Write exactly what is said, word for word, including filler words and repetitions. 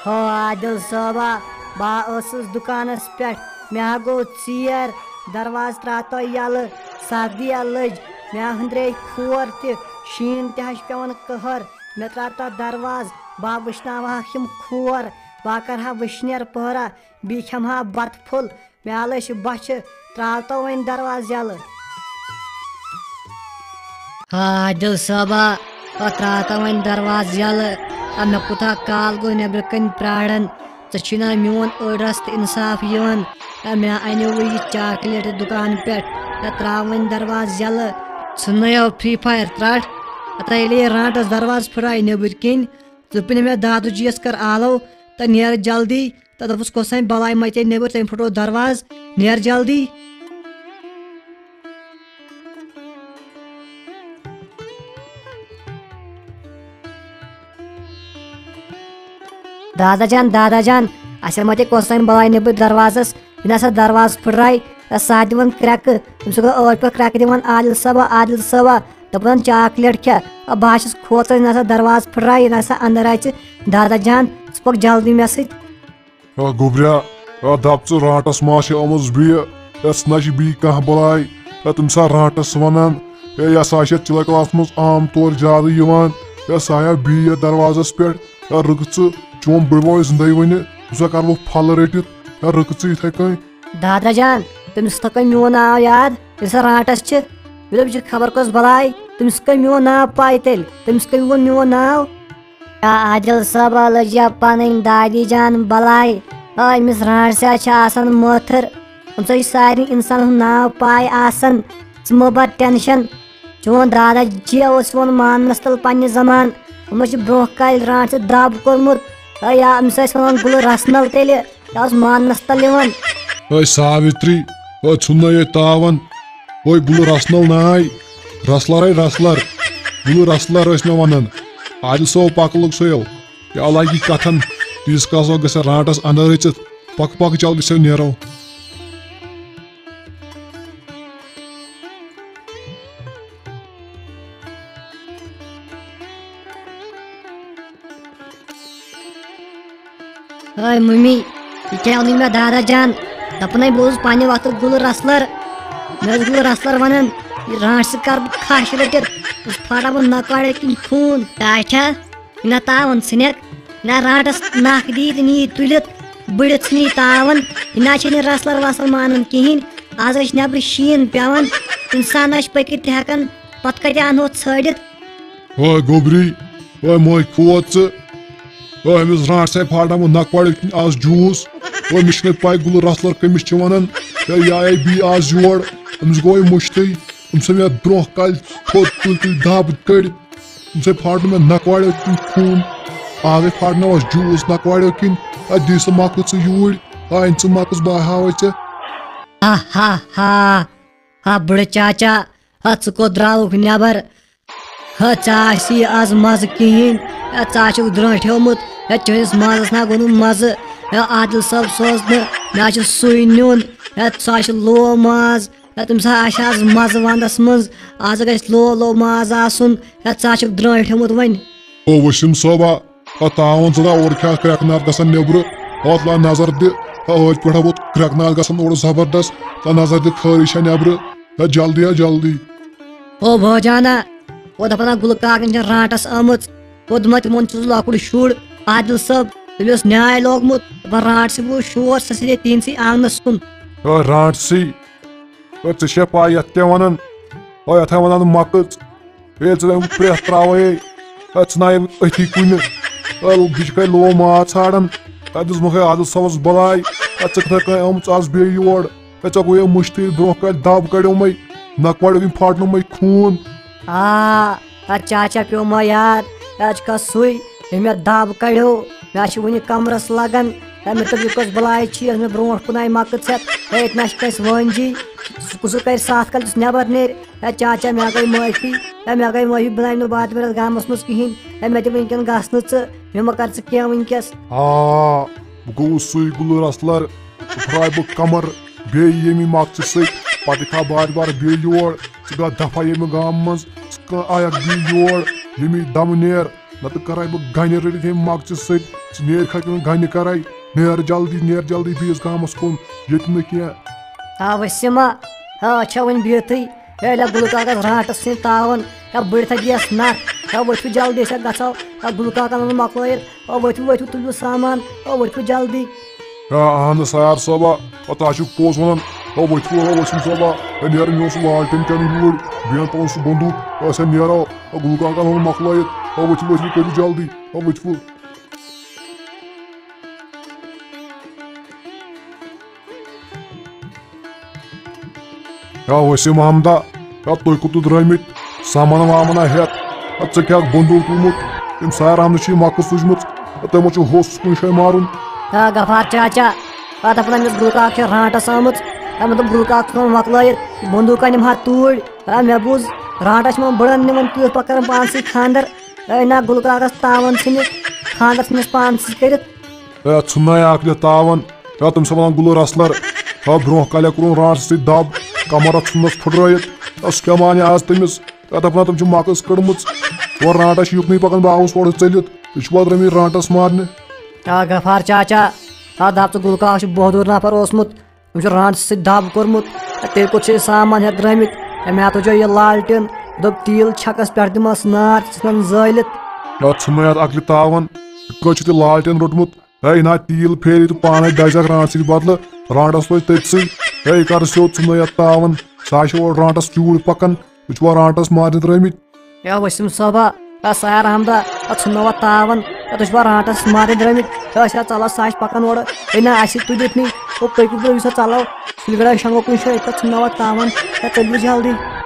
ہو عادل صٲبا، بہٕ ہا ٲسٕس دُکانَس پٮ۪ٹھ، مےٚ ہا گوٚو ژیر، دروازٕ ترٛاوتو یَلہٕ، سردی ہا لٔج، مےٚ ہا ہُنٛدرے کھور تہِ، شیٖن تہِ ہا چھُ پٮ۪وان قہر، مےٚ ترٛاوتو دروازٕ، بہٕ ہا وٕشناوہاکھ یِم کھور، بہٕ ہا کَرٕہا وٕشنیر پٔہرا، بیٚیہِ کھٮ۪مہٕ ہا بَتہٕ پھوٚل، مےٚ ہا لٔج بۄچھِ، ترٛاوتو وۄنۍ دروازٕ یَلہٕ۔ ہا عادل صٲبا، آ، ترٛاو تہٕ وۄنۍ دروازٕ یَلہٕ۔ آ، مےٚ کوٗتاہ کال گوٚو نیٚبرٕ کَنۍ پرٛاران۔ ژےٚ چھُے نا میون أڑ رَژھ تہِ اِنصاف یِوان؟ آ، مےٚ اَنیووُے یہِ چاکلیٹ دُکان پٮ۪ٹھ۔ آ، ترٛاو وۄنۍ دروازٕ یَلہٕ۔ ژھٕننَے ہو Free Fire ترٛٹھ۔ آ، تہٕ ییٚلہِ یہِ رانٛٹَس دروازٕ پھٕٹرایہِ نیٚبٕرۍ کِنۍ، دوٚپُن مےٚ دادوٗ جِیَس کَر آلو تہٕ نیر جلدی۔ تہٕ دوٚپُس، کۄس تام بَلاے مَچے نیٚبٕرۍ، تٔمۍ پھٕٹرو دروازٕ، نیر جلدی۔ دادا جان، دادا جان، اَسہِ مَچے کۄس تام بَلاے نیٚبٕرۍ دروازَس، یہِ نہ سا دروازٕ پھٕٹرایہِ، سُہ ہا دِوان کرٛٮ۪کہٕ، تٔمِس گوٚو ٲٹھ پٮ۪ٹھ کرٛٮ۪کہٕ دِوان، عادل صٲبا، عادل صٲبا، دَپان چاکلیٹ کھےٚ، بہٕ ہا چھُس کھوژان، یہِ نہ سا دروازٕ پھٕٹرایہِ، یہِ نہ سا اَندَر اَژِ، دادا جان، ژٕ پوٚک جلدی مےٚ سۭتۍ۔ آ، گوٚبریا، آ، دَپ ژٕ، رانٛٹَس ما چھِ آمٕژ بیٚیہِ؟ یا ژٕ نہ چھِ بیٚیہِ کانٛہہ بَلاے؟ یا تٔمِس ہا رانٛٹَس وَنان؟ یا یہِ ہسا چھِ چِلَے کلاسَس منٛز عام طور زیادٕ یِوان۔ یا سۄ ہا بیٚیہِ یَتھ دروازَس پٮ۪ٹھ۔ یا رُکہٕ ژٕ، چون بٕڈبب زِندَے وٕنہِ، تٔمِس ہا کَرٕ بہٕ پھَلہٕ رٔٹِتھ۔ یا رُکہٕ ژٕ یِتھَے کٔنۍ۔ دادا جان، تٔمِس تھٲو کٔمۍ میون ناو یاد؟ ییٚلہِ سۄ رانٛٹَس چھِ، مےٚ دوٚپ، یہِ چھِ خبر کۄس بَلاے، تٔمِس کٔمۍ میون ناو پَے تیٚلہِ؟ تٔمِس کٔمۍ ووٚن میون ناو؟ یا عادل صٲبا، لٔج یا پنٕنۍ دادی جان بلاے۔ آ، أمِس رانٛٹسہِ چھِ آسان مٲتھٕر۔ أمِس چھِ سارنٕے اِنسانَن ہُنٛد ناو پاے آسان۔ ژٕ مہٕ بَر ٹٮ۪نشَن۔ چون دادا جی اوس یِوان ماننَس تَل پنٛنہِ زمان۔ أمِس چھِ برٛونٛہہ کالہِ رانٛٹسہِ دَب کوٚرمُت۔ آ، یا أمِس ٲسۍ وَنان گُلہٕ رَسنَل تیٚلہِ۔ یہِ اوس ماننَس تَل یِوان۔ اے ساوِتری، اے ژھُننَے ییٚتہِ تاوَن۔ اے گُلہٕ رَسنَل ناے، رَسلَر اے رَسلَر، گُلہٕ رَسلَر ٲسۍ مےٚ وَنان۔ عادل صٲب پَکہٕ لوٚگ سُہ یَلہٕ۔ یہِ علاقی کَتھَن، تیٖتِس کالَس گژھِ رانٛٹَس اَندَر أژِتھ۔ پَکہٕ پَکہٕ جلدی سیو نیرو۔ ہاے مٔمی، یہِ کیٛاہ ووٚنُے مےٚ دادا جان؟ دَپُن ہے بہٕ اوسُس پنٛنہِ وقتہٕ گُلہٕ رَسلَر۔ مےٚ اوس گُلہٕ رَسلَر وَنان، یہِ رانٛٹسہِ کَرٕ بہٕ کھَش رٔٹِتھ، بہٕ پھاٹاوٕ نَکوارٮ۪و کِنۍ خوٗن۔ ٹاٹھا، یہِ نہ تاوَن ژھٕنٮ۪کھ، یہِ نہ رانٛٹَس نَکھ دی تہٕ نی تُلِتھ، بٕڈِتھ ژھٕنی تاوَن، یہِ نہ چھِ نہٕ رَسلَر وَسلَر مانان کِہیٖنۍ۔ آز ٲسۍ نٮ۪برٕ شیٖن پٮ۪وان، اِنسان نہ چھِ پٔکِتھ تہِ ہٮ۪کان، پَتہٕ کَتہِ اَنہوتھ ژھٲڑِتھ؟ اوے گوٚبری، اوے موے کھوت ژٕ۔ اوے أمِس رانٛٹسے پھاٹناوُن نَکوارٮ۪و کِنۍ آز جوٗس۔ اوے مےٚ چھِنہٕ پَے گُلہٕ رَسلَر کٔمِس چھِ وَنان۔ ہے یہِ آیے بیٚیہِ آز یور، أمِس گوٚو وۄنۍ مُشتٕے۔ أمۍ سا مےٚ برٛونٛہہ کالہِ تھوٚد تُلۍ تُلۍ دَب کٔڑِتھ۔ أمۍ سا پھاٹنوو مےٚ نَکوارٮ۪و کِنۍ خوٗن۔ آزے پھاٹناوَس جوٗس نَکوارٮ۪و کِنۍ۔ اَدٕ دِ سا مۄکہٕ ژٕ یوٗرۍ۔ آ، أنۍ ژٕ مۄکہٕ، بہٕ ہاوَے ژےٚ۔ ہا ہا ہا۔ ہا بٕڑٕ چاچا، ہا ژٕ کوٚت درٛاوُکھ نٮ۪بر؟ ہا ژےٚ آسی آز مَزٕ کِہیٖنۍ۔ ہا ژٕ آسُکھ درٛٲنٛٹھیومُت۔ ہا چٲنِس مازَس نا گوٚو نہٕ مَزٕ۔ ہا عادل صٲب سوز نہٕ، مےٚ حظ چھُ سُے نیُن۔ ہا سُہ حظ چھُ لو ماز۔ ہا تٔمِس حظ آسہِ آز مَزٕ وَنٛدَس منٛز۔ آز گژھِ لو لو ماز آسُن۔ ہا ژٕ آسُکھ درٛٲنٛٹھیومُت وۄنۍ۔ او ؤسیٖم صٲبا، آ، تاوَن ژٕ دا اورٕ کیٛاہ کرٛٮ۪کہٕ ناد گژھان نیٚبرٕ؟ آ، تُل آ نظر دِ، آ، ٲدۍ پٮ۪ٹھ ہا ووت کرٛٮ۪کہٕ ناد گژھان اورٕ زبردست، تُل آ نظر دِ خٲرٕے چھا نیٚبرٕ، آ، جلدی آ جلدی۔ او بٲجانا، او دَپان ہا گُلہٕ کاکَن چھےٚ رانٛٹَس آمٕژ، او دوٚپمَے تِمَن چھُس لۄکُٹ شُر، عادل صٲب، تٔمۍ اوس نیٛاے لوگمُت، دَپان رانٛٹسٕے بوٗز شور، سُہ سیٚدے تِہِنٛدسٕے آنٛگنَس کُن۔ آ، رانٛٹسٕے، او ژےٚ چھےٚ پَے یَتھ کیٛاہ وَنان؟ او یَتھ ہا وَنان مۄکٕژ۔ ییٚلہِ ژٕ وۄنۍ پرٛٮ۪تھ ترٛاوَے، ہے، ژٕ نَے أتھی کُنہِ۔ ہے، بہٕ چھُکھ ہے لو ماز ژھانٛڈان۔ ہے، دِژمَکھ ہے عادل صٲبَس بَلاے۔ ہے، ژٕ کِتھَے کٔنۍ آمُژ آز بیٚیہِ یور؟ ہے، ژےٚ گوٚوُے مُشتٕے برٛونٛہہ کالہِ دَب کَڑیومَے، نَکوَڑیو یِم پھاٹنومَے خوٗن۔ آ، ہے، چاچا پیوٚو مےٚ یاد۔ ہے، ژٕ کَس سُے، ییٚمۍ مےٚ دَب کَڑیو؟ مےٚ چھِ وٕنہِ کَمرَس لَگان۔ ہے، مےٚ دوٚپ، یہِ کۄس بَلاے چھِ، یۄس مےٚ برٛونٛٹھ کُن آیہِ مۄکٕژ ہٮ۪تھ؟ ہے، ییٚتہِ نہ چھِ کٲنٛسہِ وٲنجی۔ سُہ کُس کَرِ سَتھ کَلہٕ، یُس نٮ۪بَر نیرِ؟ ہے چاچا، مےٚ گٔے معٲفی، ہے مےٚ گٔے معٲفی، بہٕ نَے نہٕ باتھ برس گامَس منٛز کِہیٖنۍ۔ ہے مےٚ تہِ وٕنکٮ۪ن گژھنہٕ ژٕ، مےٚ مہ کَر ژٕ کینٛہہ وٕنکٮ۪س۔ آ، بہٕ گوٚوُس سُے گُلہٕ رَسلَر، ژٕ پھٕراے بہٕ کَمر، بیٚیہِ ییٚمی مۄکژِ سۭتۍ، پَتہٕ یِکھا بار بار بیٚیہِ یور، ژٕ گژھ دَفا ییٚمہِ گامہٕ منٛز، ژٕ کانٛہہ آیَکھ بیٚیہِ یور، ییٚمی دَمہٕ نیر، نَتہٕ کَرَے بہٕ گَنہِ رٔٹِتھ ییٚمہِ مۄکژِ سۭتۍ، ژٕ نیرکھا کِنہٕ گنہِ کرے؟ نیر جلدی، نیر جلدی بیٚیِس گامس کُن، ییٚتہِ نہٕ کینٛہہ۔ آ وسیمہ، آ چھا وۄنۍ بِہتھٕے؟ ہے لہ گُلہٕ کاکس رانٹس سۭتۍ تاوان، ہے بٔڑتھا گیس نکھ، ہے ؤتھِو جلدی، أسۍ ہا گژھو، ہے گُلہٕ کاکن اوٚن مۄکلٲیِتھ، ہے ؤتھِو ؤتھِو تُلِو سامان، ہے ؤتھِو جلدی۔ ہے اہن سا یار صٲبا، ہے تۄہہِ چھِو پوٚز ونان، ہے ؤتھِو، ہے وسیم صٲبا، ہے نیر، مےٚ اوس سُہ لالٹین کینہٕ یوٗرۍ، بیٚیہِ تُلُن سُہ بندوٗق، ہے أسۍ ہا نیرو، ہے گُلہٕ کاکن اوٚن مۄکلٲیِتھ، ہے ؤتھِو ؤتھِو، کٔرِو جلدی، ہے ؤتھِو۔ یا وسیم احمدا، یا تُہۍ کوٚت درٛٲمٕتۍ؟ سامان وامان ہٮ۪تھ، یا ژٕ کیٛاہ بندوٗق تُلمُت؟ تٔمۍ سارِ احمدٕ چھِ یہِ مۄکٕر سوٗزمٕژ، یا تۄہہِ ما چھُو ہوسَس کُنہِ جایہِ مارُن؟ آ غفار چاچا، آ دَپان أمِس گُلہٕ کاک چھِ رانٛٹَس آمٕژ۔ آ مےٚ دوٚپ گُلہٕ کاک ژٕ تھاوُن مۄکلٲیِتھ، یہِ بندوٗقہ نِمہٕ ہا توٗرۍ۔ آ مےٚ بوٗز رانٛٹَس چھِ یِمَن بٕڑَن نِوان تۭر پَکَرَن پانسٕے خانٛدَر۔ اے نہ، گُلہٕ کاکَس تاوَن ژھٕنہِ، خانٛدَر ژھٕنِس پانسٕے کٔرِتھ۔ ہے ژھُننَے اَکھ دِتھ تاوَن، ہے تٔمِس ہا وَنان گُلہٕ رَسلَر۔ ہے برٛونٛہہ کالہِ کوٚرُن رانٛٹَس سۭتۍ دَب، کَمَر ہا ژھُننَس پھٕٹرٲیِتھ۔ ہے سُہ کیٛاہ مانہِ آز تٔمِس؟ ہے دَپان ہا تٔمۍ چھِ مۄکٕر کٔڑمٕژ۔ اورٕ رانٛٹَس چھِ یُکنُے پَکان، بہٕ آوُس اورٕ ژٔلِتھ۔ یہِ چھُ وۄنۍ درٛٲمٕتۍ رانٛٹَس مارنہِ۔ آ غفار چاچا، آ دَپ ژٕ، گُلہٕ کاک چھُ بہادُر نفر اوسمُت۔ أمِس چھُ رانٛٹَس سۭتۍ دَب کوٚرمُت۔ تیٚلہِ کوٚت چھِ أسۍ سامان ہٮ۪تھ درٛٲمٕتۍ؟ ہے مےٚ ہا تُجو یہِ لالٹین، دوٚپ تیٖل چھَکَس پٮ۪ٹھ دِمَس نار، ژٕ ژھٕنَن زٲلِتھ۔ ہے ژھٕننَے اَتھ عقلہِ تاوَن، یہِ کٔژ چھِ تیٚلہِ لالٹین روٚٹمُت؟ ہے یہِ نہ تیٖل پھیرِ تہٕ پانَے دَزِ اَکھ رانٛٹَس سۭتۍ بدلہٕ، رانٛٹَس روزِ تٔتۍ سٕے۔ ہے یہِ کَر سیوٚد، ژھٕننَے اَتھ تاوَن، سُہ ہا چھِ اورٕ رانٛٹَس چوٗرۍ پَکان، یہِ چھُ وۄنۍ رانٛٹَس مارنہِ درٛٲمٕتۍ۔ یا وسیم صٲبا، یا سیر احمدا، یا ژھٕننو اَتھ تاوَن، یا تُہۍ چھِوا رانٛٹَس مارنہِ درٛٲمٕتۍ؟ یا أسۍ ہا ژَلو، سُہ ہا چھِ پَکان اورٕ۔ ہے نہ، اَسہِ چھِ تُلِتھ نٕے، ہُہ پٔکِو برٛونٛہہ، یُس ہا ژَلو، سُلہِ گڑھ شۄنٛگو کُنہِ جایہِ، ییٚتہِ پٮ۪ٹھ ژھٕننو اَتھ تاوَن، یا ژٔلِو جلدی۔